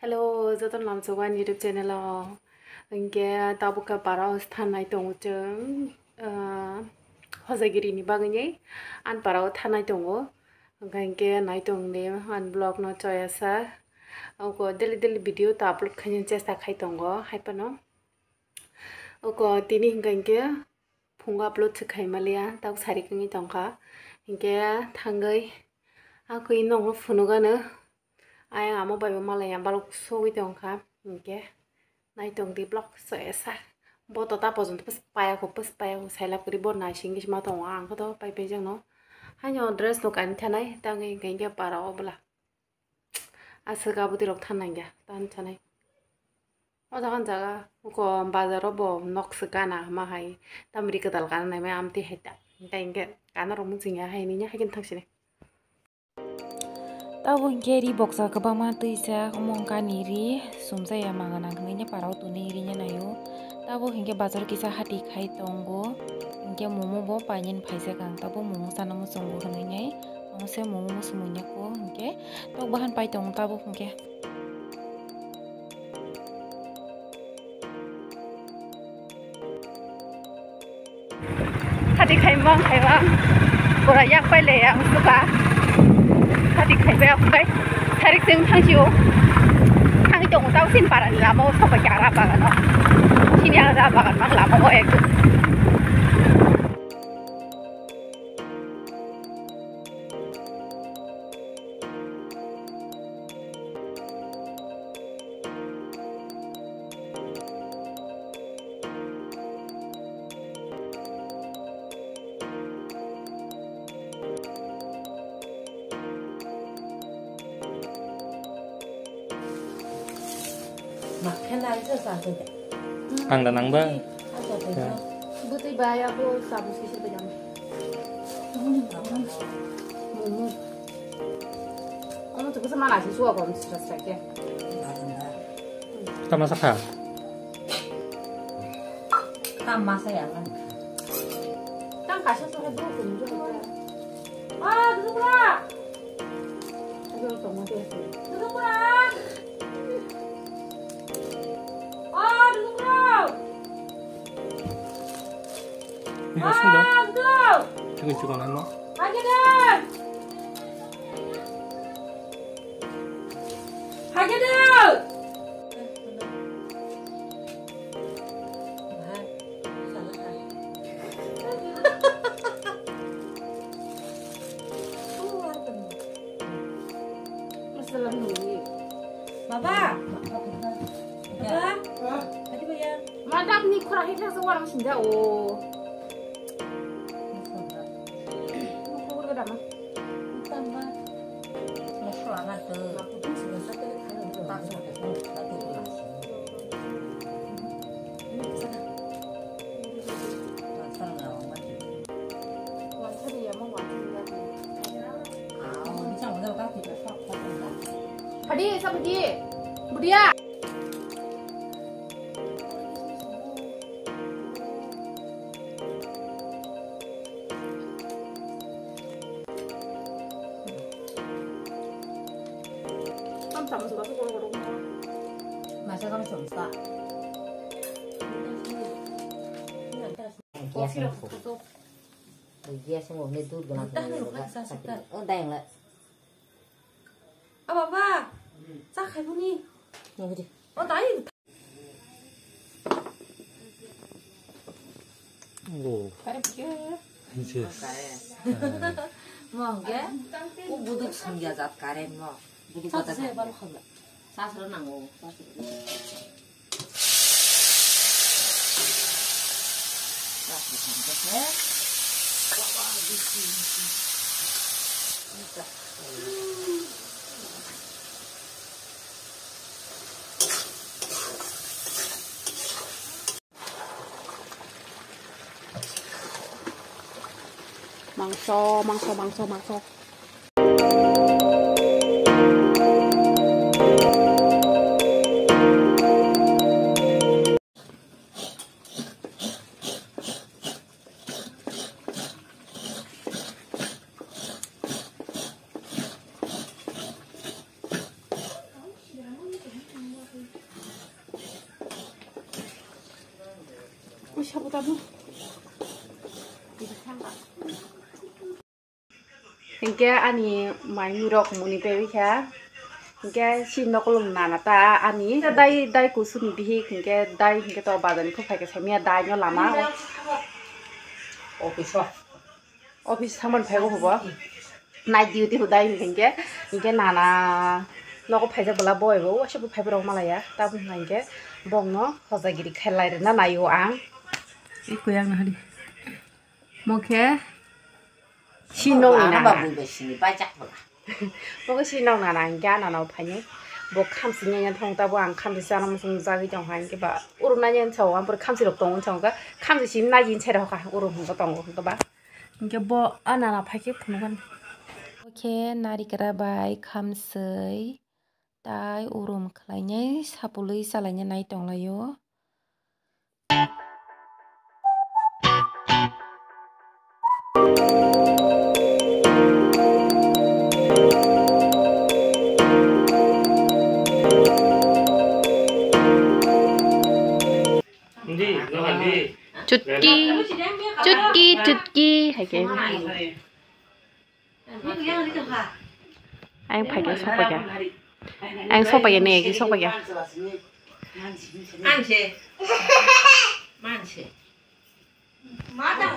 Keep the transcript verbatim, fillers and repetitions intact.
Hello, joto lamsogo ani YouTube channel o. Hinkhe tabuk khe para o thanai tongo chwng, ah, Hojagiri ni bagwi ni an para o thanai tongo. Hinkhe hinkhe nai tong di an vlog no choya sa. Oko daily daily video ta upload khaina chesta khai tongo hai phano. Oko tini hinkhe hinkhe phungo upload se khai maliya, tabuk sari kwngwi tongkha. Hinkhe thangwi a kwi nokno phunukgano. Ayang amo bai bo malaya balok sogwi tongkha. Hinkhe nai tong di vlog so esa. Bo to ta pojon pus paya ko, pus paya ko, sailap kri bo nai singis ma tongo. Ang kho to pai pai jang no. Haino dress no kani thanai, tangwi hinkhe hinkhe para o bwla. Aswk aboni rok than nangya, than chanai. O jaga, jaga, uko bazar o bo nok se gana ma hai, tamri kwtal gana nai mai amtwi hai ta. Hinkhe hinkhe gana rok muchungya hai nini hai khe thang sini. Tabuk hinkhe ri boksa kwbangma twijak, omo wngkha ni ri, sumjaya manganang hinwi para o tonwi ri nai o. Tabuk hinkhe bazar kisa hati khai tongo, hinkhe momo bo painani phaijak ang, tabuk momo chana muchungo hinwi nai. Ang se momo muchung munya ko hinkhe tok bahan pai tongo tabuk hinkhe. Hati khaimang khaimang pura yak pai le yang suka. Hati khai pai yak pai sarik sing thang sio. Thang tongo tau sin para ni lama o soba kya ra bagan o. Sini ara bagan mang lama o ek. Ang da nang ba? Bwtwi bai abo sabuk sisi bai ang. Momo. Omo tu bwsa mana si suwa bom sisa sake. Tama sakha. Tama saya kan. Tang kasih tu bro kunjung. Ah, duduk lah. Duduk lah. Ah, duduk lah. Ini asli dah. Ah, duduk. Cukup cukup nano. Aja deh. Haja deh. Baba. Baba. Tadi bayar. Madam ni khora hekhe se warang sinja o. Khobor gada ma. Hadi, sa budi. Budia. Masa kami sumsa. Gas mo, gas mo, ne dud gana. Oh, dayang la. A baba, cha khai buni. Nang di. O dai. Oh. Yes. Mo hwnkhe, o buduk songya jat current mo. Buduk jat current. Sasro nango. Mangso, mangso, mangso, mangso. Hinkhe ani maimui rok muni pebikha. Hinkhe si nokolong nana ta ani dai, dai kusuni bihik hinkhe dai hinkhe to bazar ni phai khe saimya dai no lama. Office o. Office thangmani phaigo hubo. Night duty hudai hinkhe, hinkhe nana nogo phaijak bwla boy bo, wasibo phaibrok malaya. Tabuk hinkhe bongno hojagiri khailai rwna naio ang. Ikko yang nahari. Mokhe si nong ni nana. Mokhe si nong nana hinkhe nana phainai. Bo khamsi nanya thong tabo ang khamsi chana musung jagwi tong hinkhe ba urunanya sao ang pura khamsi rok tongo sao khamsi sim nagi chera hoka urun hwnba tongo hwnba. Hinkhe bo a nana phaikhe phunukgani. Bo khe narikra bai khamswi tai urum khlainai sapului chalainai nai tonglaio. Chutki, chutki, chutki, hai khe. Ang phaikhe sokphaikhe. Ang sokphaikhe ne, ki sokphaikhe. Manse. Manse. Manda.